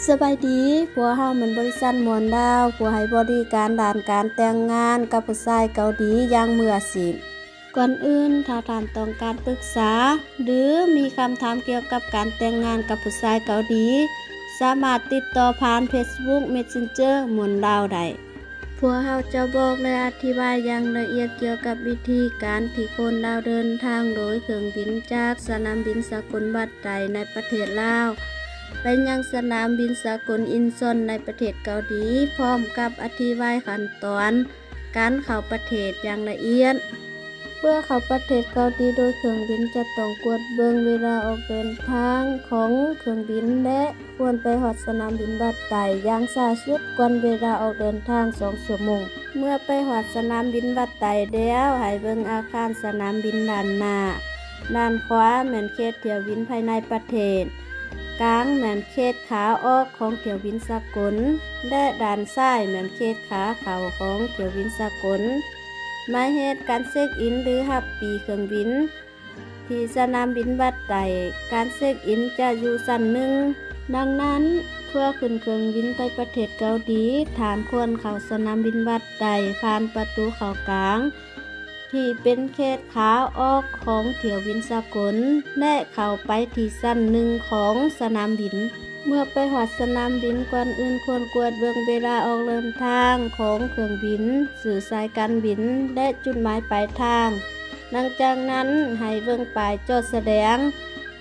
ສະບາຍດີ, ພວກເຮົາແມ່ນບໍລິສັດມ່ວນລາວ, ຜູ້ໃຫ້ບໍລິການດ້ານການແຕ່ງງານກັບຜູ້ຊາຍເກົາຫຼີຢ່າງມືອາຊີບ. ກ່ອນອື່ນ, ຖ້າທ່ານຕ້ອງການປຶກສາ ຫຼື ມີຄຳຖາມກ່ຽວກັບການແຕ່ງງານກັບຜູ້ຊາຍເກົາຫຼີ, ສາມາດຕິດຕໍ່ຜ່ານ Facebook Messenger ມ່ວນລາວໄດ້. ພວກເຮົາຈະບອກ ແລະ ອະທິບາຍຢ່າງລະອຽດກ່ຽວກັບວິທີການທີ່ຄົນລາວເດີນທາງໂດຍເຄື່ອງບິນຈາກສະໜາມບິນສາກົນວັດໄຕໃນປະເທດລາວ ໄປຍັງສະໜາມບິນສາກົນອິນຊອນໃນປະເທດເກົາຫຼີ, ພ້ອມກັບອະທິບາຍຂັ້ນຕອນການເຂົ້າປະເທດຢ່າງລະອຽດ. ເພື່ອເຂົ້າປະເທດເກົາຫຼີໂດຍເຄື່ອງບິນ ຈະຕ້ອງກວດເບິ່ງເວລາອອກເດີນທາງຂອງເຄື່ອງບິນ ແລະ ຄວນໄປຮອດສະໜາມບິນວັດໄຕຢ່າງຊ້າສຸດກ່ອນເວລາອອກເດີນທາງສອງຊົ່ວໂມງ. ເມື່ອໄປຮອດສະໜາມບິນວັດໄຕແລ້ວ, ໃຫ້ເບິ່ງອາຄານສະໜາມບິນດ້ານໜ້າ. ດ້ານຂວາແມ່ນເຂດຖ້ຽວບິນພາຍໃນປະເທດ, ກາງແມ່ນເຂດຂາອອກຂອງຖ້ຽວບິນສາກົນ ແລະ ດ້ານຊ້າຍແມ່ນເຂດຂາເຂົ້າຂອງຖ້ຽວບິນສາກົນ. ໝາຍເຫດການເຊັກອິນ ຫຼື ຮັບປີ້ເຄື່ອງບິນ ທີ່ສະໜາມບິນວັດໄຕ, ການເຊັກອິນຈະຢູ່ຊັ້ນໜຶ່ງ. ດັ່ງນັ້ນ, ເພື່ອຂຶ້ນເຄື່ອງບິນໄປປະເທດເກົາຫຼີ, ທ່ານຄວນເຂົ້າສະໜາມບິນວັດໄຕຜ່ານປະຕູເຂົ້າກາງ ທີ່ເປັນເຂດຂາອອກຂອງຖ້ຽວບິນສາກົນ ແລະ ເຂົ້າໄປທີ່ຊັ້ນໜຶ່ງຂອງສະໜາມບິນ. ເມື່ອໄປຮອດສະໜາມບິນ, ກ່ອນອື່ນຄວນກວດເບິ່ງເວລາອອກເດີນທາງຂອງເຄື່ອງບິນ, ຊື່ສາຍການບິນ ແລະ ຈຸດໝາຍປາຍທາງ. ຫຼັງຈາກນັ້ນ, ໃຫ້ເບິ່ງປ້າຍຈອດສະແດງ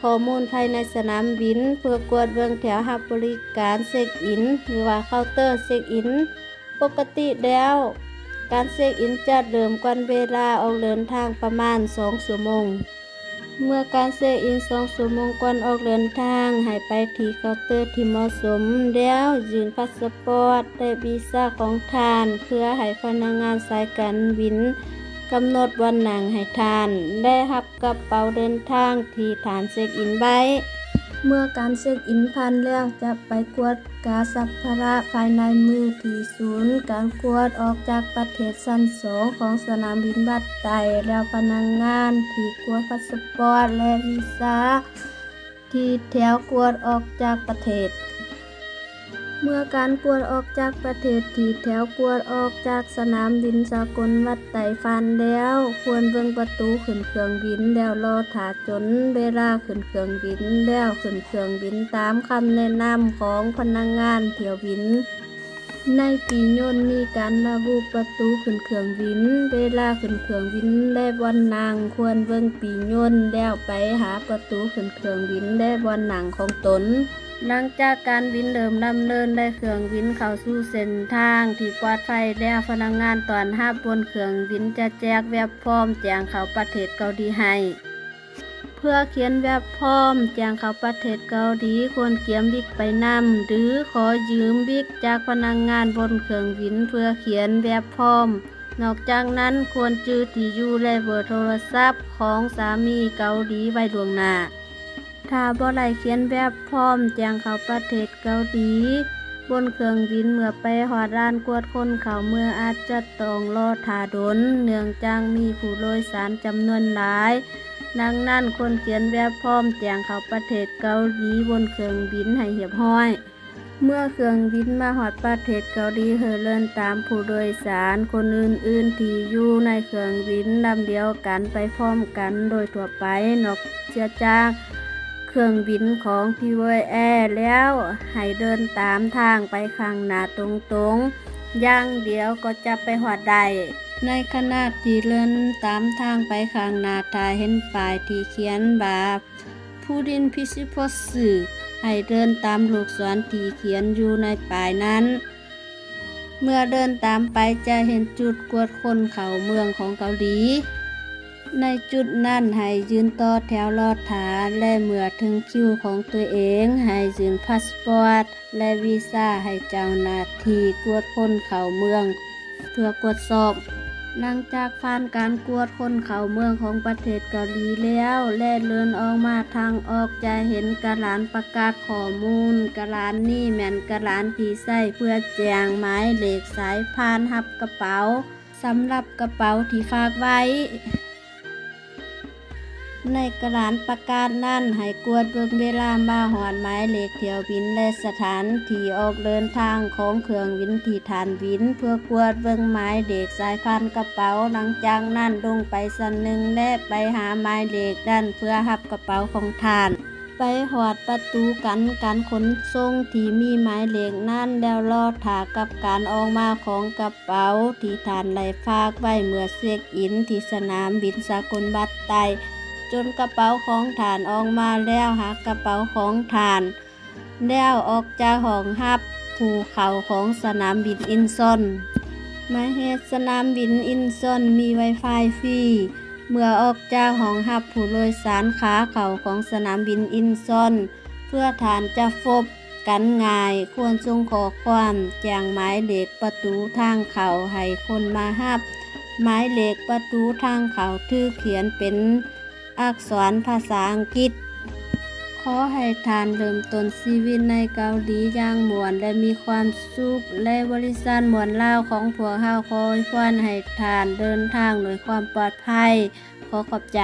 ຂໍ້ມູນພາຍໃນສະໜາມບິນ ເພື່ອກວດເບິ່ງແຖວຮັບບໍລິການເຊັກອິນ ຫຼືວ່າເຄົາເຕີເຊັກອິນ. ປົກກະຕິແລ້ວ, ການເຊັກອິນຈະເລີ່ມກ່ອນເວລາອອກເດີນທາງປະມານສອງຊົ່ວໂມງ. ເມື່ອການເຊັກອິນສອງຊົ່ວໂມງກ່ອນອອກເດີນທາງ, ໃຫ້ໄປທີ່ເຄົາເຕີທີ່ເໝາະສົມ, ແລ້ວຍື່ນພາສປອດ ແລະ ວີຊາຂອງທ່ານ ເພື່ອໃຫ້ພະນັກງານສາຍການບິນກຳນົດບ່ອນນັ່ງໃຫ້ທ່ານ ແລະ ຮັບກະເປົາເດີນທາງທີ່ທ່ານເຊັກອິນໄວ້. ເມື່ອການເຊັກອິນຜ່ານແລ້ວ, ຈະໄປກວດກາສຳພາລະພາຍໃນມືທີ່ສູນການກວດອອກຈາກປະເທດຊັ້ນສອງຂອງສະໜາມບິນວັດໄຕ ແລ້ວພະນັກງານທີ່ກວດພາສປອດ ແລະ ວີຊາ ທີ່ແຖວກວດອອກຈາກປະເທດ. ເມື່ອການກວດອອກຈາກປະເທດທີ່ແຖວກວດອອກຈາກສະໜາມບິນສາກົນວັດໄຕຜ່ານແລ້ວ, ຄວນເບິ່ງປະຕູຂຶ້ນເຄື່ອງບິນ ແລ້ວລໍຖ້າຈົນເວລາຂຶ້ນເຄື່ອງບິນ ແລ້ວຂຶ້ນເຄື່ອງບິນຕາມຄຳແນະນຳຂອງພະນັກງານຖ້ຽວບິນ. ໃນປີ້ຍົນມີການລະບຸປະຕູຂຶ້ນເຄື່ອງບິນ, ເວລາຂຶ້ນເຄື່ອງບິນ ແລະ ບ່ອນນັ່ງ. ຄວນເບິ່ງປີ້ຍົນແລ້ວໄປຫາປະຕູຂຶ້ນເຄື່ອງບິນ ແລະ ບ່ອນນັ່ງຂອງຕົນ. ຫຼັງຈາກການບິນເລີ່ມດຳເນີນ ແລະ ເຄື່ອງບິນເຂົ້າສູ່ເສັ້ນທາງທີ່ປອດໄພແລ້ວ, ພະນັກງານຕ້ອນຮັບບົນເຄື່ອງບິນຈະແຈກແບບຟອມແຈ້ງເຂົ້າປະເທດເກົາຫຼີໃຫ້. ເພື່ອຂຽນແບບຟອມແຈ້ງເຂົ້າປະເທດເກົາຫຼີ, ຄວນກຽມບິກໄປນຳ ຫຼື ຂໍຢືມບິກຈາກພະນັກງານບົນເຄື່ອງບິນເພື່ອຂຽນແບບຟອມ. ນອກຈາກນັ້ນ, ຄວນຈື່ທີ່ຢູ່ ແລະ ເບີໂທລະສັບຂອງສາມີເກົາຫຼີໄວ້ລ່ວງໜ້າ. ຖ້າບໍ່ໄດ້ຂຽນແບບຟອມແຈ້ງເຂົ້າປະເທດເກົາຫຼີ, ບົນເຄື່ອງບິນເມື່ອໄປຮອດດ່ານກວດຄົນເຂົ້າເມືອງອາດຈະຕ້ອງລໍຖ້າດົນ, ເນື່ອງຈາກມີຜູ້ໂດຍສານຈຳນວນຫຼາຍ. ດັ່ງນັ້ນ, ຄວນຂຽນແບບຟອມແຈ້ງເຂົ້າປະເທດເກົາຫຼີບົນເຄື່ອງບິນໃຫ້ຮຽບຮ້ອຍ. ເມື່ອເຄື່ອງບິນມາຮອດປະເທດເກົາຫຼີ, ໃຫ້ເດີນຕາມຜູ້ໂດຍສານຄົນອື່ນໆທີ່ຢູ່ໃນເຄື່ອງບິນລຳດຽວກັນໄປພ້ອມກັນໂດຍທົ່ວໄປ, ນອກເສຍຈາກເຄື່ອງບິນຂອງ Tiger Air ແລ້ວ, ໃຫ້ເດີນຕາມທາງໄປຂ້າງໜ້າຕົງໆຢ່າງດຽວກໍຈະໄປຮອດໄດ້. ໃນຂະນະທີ່ເດີນຕາມທາງໄປຂ້າງໜ້າ, ຖ້າເຫັນປ້າຍທີ່ຂຽນວ່າ Foreign Passport ໃຫ້ເດີນຕາມລູກສອນທີ່ຂຽນຢູ່ໃນປ້າຍນັ້ນ. ເມື່ອເດີນຕາມໄປຈະເຫັນຈຸດກວດຄົນເຂົ້າເມືອງຂອງເກົາຫຼີ. ໃນຈຸດນັ້ນໃຫ້ຢືນຕໍ່ແຖວລໍຖ້າ ແລະ ເມື່ອເຖິງຄິວຂອງຕົວເອງ, ໃຫ້ຍື່ນພາສປອດ ແລະ ວີຊາໃຫ້ເຈົ້າໜ້າທີ່ກວດຄົນເຂົ້າເມືອງ ເພື່ອກວດສອບ. ຫຼັງຈາກຜ່ານການກວດຄົນເຂົ້າເມືອງຂອງປະເທດເກົາຫຼີແລ້ວ ແລະ ເດີນອອກມາທາງອອກ, ຈະເຫັນກະດານປະກາດຂໍ້ມູນ. ກະດານນີ້ແມ່ນກະດານທີ່ໃຊ້ເພື່ອແຈ້ງໝາຍເລກສາຍຜ່ານຮັບກະເປົາສຳລັບກະເປົາທີ່ຝາກໄວ້. ໃນການປະກາດນັ້ນ ໃຫ້ກວດເບິ່ງເວລາມາຮອດໝາຍເລກຖ້ຽວບິນ ແລະ ສະຖານທີ່ອອກເດີນທາງຂອງເຄື່ອງບິນທີ່ທ່ານບິນ ເພື່ອກວດເບິ່ງໝາຍເລກສາຍພານກະເປົາ. ຫຼັງຈາກນັ້ນ ລົງໄປຊັ້ນໜຶ່ງ ແລະ ໄປຫາໝາຍເລກນັ້ນເພື່ອຮັບກະເປົາຂອງທ່ານ. ໄປຮອດປະຕູການ ການຂົນສົ່ງທີ່ມີໝາຍເລກນັ້ນ ແລ້ວລໍຖ້າກັບການອອກມາຂອງກະເປົາທີ່ທ່ານໄດ້ຝາກໄວ້ເມື່ອເຊັກອິນທີ່ສະໜາມບິນສາກົນບາດໄຕ. ຈົນກະເປົາຂອງທ່ານອອກມາແລ້ວ, ຫາກະເປົາຂອງທ່ານ ແລ້ວອອກຈາກຫ້ອງຮັບຜູ້ເຂົ້າຂອງສະໜາມບິນອິນຊອນ. ໝາຍເຮດສະໜາມບິນອິນຊອນມີໄວຟາຍຟຣີ. ເມື່ອອອກຈາກຫ້ອງຮັບຜູ້ໂດຍສານຂາເຂົ້າຂອງສະໜາມບິນອິນຊອນ, ເພື່ອທ່ານຈະພົບກັນງ່າຍ, ຄວນສົ່ງຂໍ້ຄວາມແຈ້ງໝາຍເລກປະຕູທາງເຂົ້າໃຫ້ຄົນມາຮັບ. ໝາຍເລກປະຕູທາງເຂົ້າຖືກຂຽນເປັນອັກສອນພາສາອັງກິດ. ຂໍໃຫ້ທ່ານເລີ່ມຕົ້ນຊີວິດໃນເກົາຫຼີຢ່າງມ່ວນ ແລະ ມີຄວາມສຸກ ແລະ ບໍລິສັດມ່ວນລາວຂອງພວກເຮົາຂໍອວຍພອນໃຫ້ທ່ານເດີນທາງດ້ວຍຄວາມປອດໄພ. ຂໍຂອບໃຈ.